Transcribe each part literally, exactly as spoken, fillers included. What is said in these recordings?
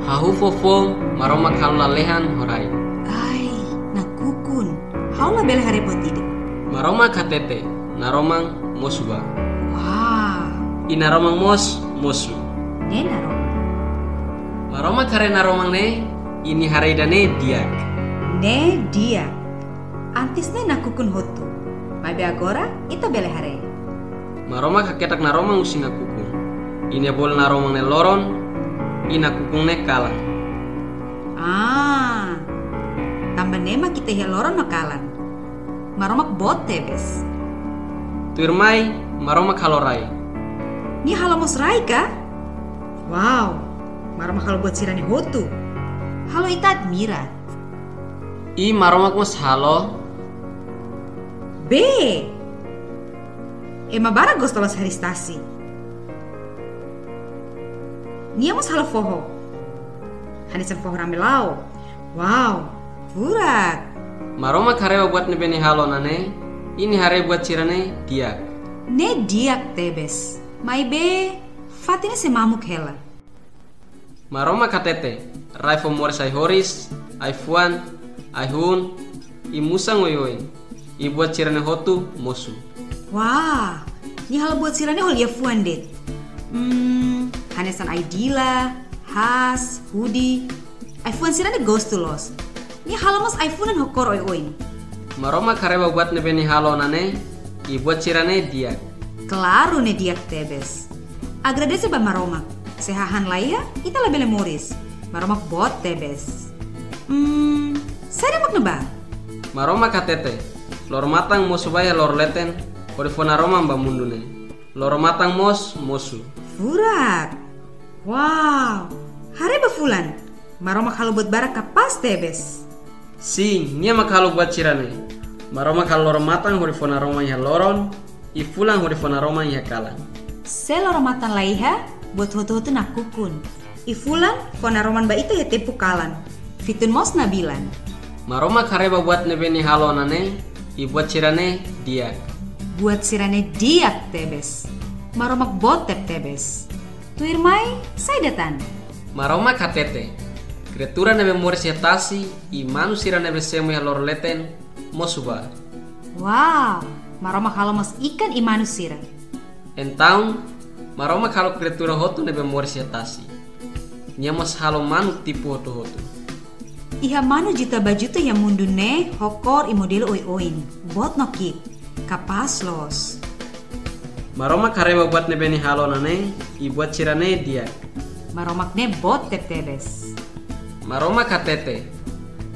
Hahú foufoun, Maromak halo lalehan ho rai. Ai, nakukun. Ha'u labele haree buat ida. Maromak hatete, naroman mosu bá. Wah. I naroman mós mosu. Ne'e naroman. Maromak haree naroman ne'e, i nia haree ida-ne'e di'ak. Ne'e di'ak. Antes ne'e nakukun hotu. Maibé agora, ita bele haree. Maromak haketak naroman husi nakukun. I nia bolu naroman ne'e loron, i nakukun ne'e kalan. Ah, tanba ne'e mak ita iha loron no kalan. Maromak boot tebes. Tuirmai, Maromak halo rai. Nia halo mós rai ka? Wow, Maromak halo buat sira-ne'e hotu. Halo ita admira. I Maromak mós halo. Be. Ema barak gosta loos hariis tasi. Nia mós halo foho. Hanesan foho Ramelau. Wow, furak. Maromak haree ba buat ne'ebé nia halo ona ne'e, i nia haree buat sira-ne'e di'ak. Ne'e di'ak tebes. Maibé, fatin ne'e sei mamuk hela. Maromak hatete, rai fó moris ai-horis, ai-fuan, ai-hun, i musan oioin, i buat sira-ne'e hotu mosu. Wah, nia halo buat sira-ne'e ho liafuan de'it. Hmm, hanesan ai-dila, haas, hudi, ai-fuan sira-ne'e gostu loos. Nia halo mós ai-funan ho kór oioin. Maromak haree ba buat ne'ebé nia halo ona ne'e, i buat sira-ne'e di'ak. Klaru ne'e di'ak tebes. Agradese ba Maromak. Se hahán laiha, ita labele moris. Maromak boot tebes. Hmm, saida mak ne'ebá? Maromak hatete, loro-matan mosu bá iha loro-leten, hodi fó naroman ba mundu ne'e. Loro-matan mós mosu. Furak. Wow. Haree ba fulan. Maromak halo buat barak kapás tebes. Sin, nia mak halo buat sira-ne'e. Maromak halo loro-matan hodi fó naroman iha loron, i fulan hodi fó naroman iha kalan. Se loro-matan laiha, buat hotu-hotu nakukun. I fulan fó naroman ba ita iha tempu kalan. Fitun mós nabilan. Maromak haree ba buat ne'ebé nia halo ona ne'e, i buat sira-ne'e di'ak. Buat sira-ne'e di'ak tebes. Maromak boot tebetebes. Tuirmai, saida tan? Maromak hatete, kriatura ne'ebé moris iha tasi, i manu sira ne'ebé semo iha loro-leten, mosu bá. Wow, Maromak halo mós ikan i manu sira. Entaun, Maromak halo kriatura hotu ne'ebé moris iha tasi. Nia mós halo manu tipu hotu-hotu. Iha manu juta ba juta iha mundu ne'e, ho kór i modelu oioin, boot no ki'ik, kapás loos. Maromak haree ba buat ne'ebé nia halo ona ne'e, i buat sira-ne'e di'ak. Maromak ne'e boot tebetebes. Maromak hatete,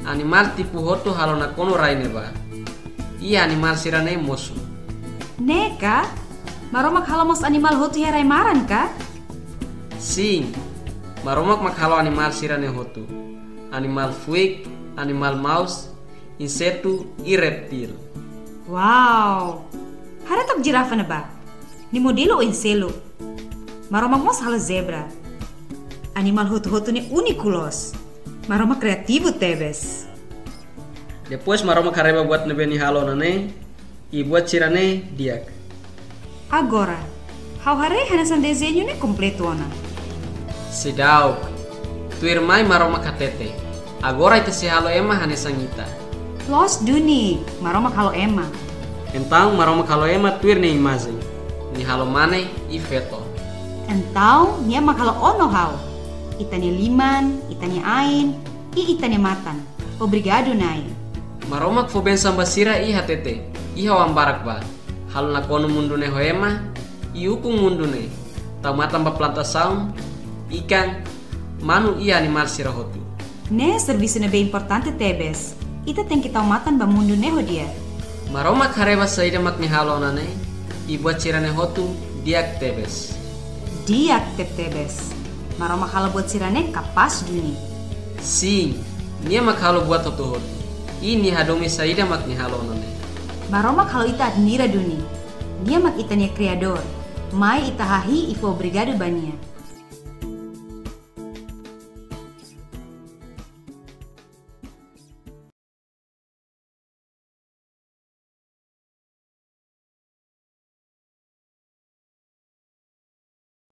animál tipu hotu halo nakonu rai ne'ebá. I animál sira-ne'e mosu. Ne'e ka? Maromak halo mós animál hotu iha rai maran ka? Sin, Maromak mak halo animál sira-ne'e hotu. Animál fuik, animál maus, insetu i reptil. Wow! Haree took jirafa ne'ebá. Nia modelu oin seluk. Maromak mós halo zebra. Animál hotu-hotu ne'e úniku loos. Maromak kriativu tebes. Depois Maromak haree ba buat ne'ebé nia halo ona ne'e, i buat sira-ne'e di'ak. Agora, ha'u haree hanesan dezeñu ne'e kompletu ona. Seidauk, tuirmai Maromak hatete, agora ita sei halo ema hanesan ita. Loos duni, Maromak halo ema. Entaun Maromak halo ema tuir nia imajen. Nia halo mane i feto. Entaun nia mak halo ó no ha'u. Ita-nia liman, ita-nia ain, i ita-nia matan. Obrigadu, Na'i. Maromak fó bensaun ba sira i hatete, iha oan barak bá. Halo nakonu mundu ne'e ho ema, i ukun mundu ne'e. Tau matan ba plantasaun, ikan, manu i animál sira hotu. Ne'e servisu ne'ebé importante tebes. Ita tenke tau matan ba mundu ne'e ho di'ak. Maromak haree ba saida mak nia halo ona ne'e, i buat sira-ne'e hotu di'ak tebes. Di'ak tebetebes. Maromak halo buat sira-ne'e kapás duni. Sin, nia mak halo buat hotu-hotu. I nia hadomi saida mak nia halo ona ne'e. Maromak halo ita admira duni. Nia mak ita-nia Kriadór. Mai ita hahi'i i fó obrigadu ba nia.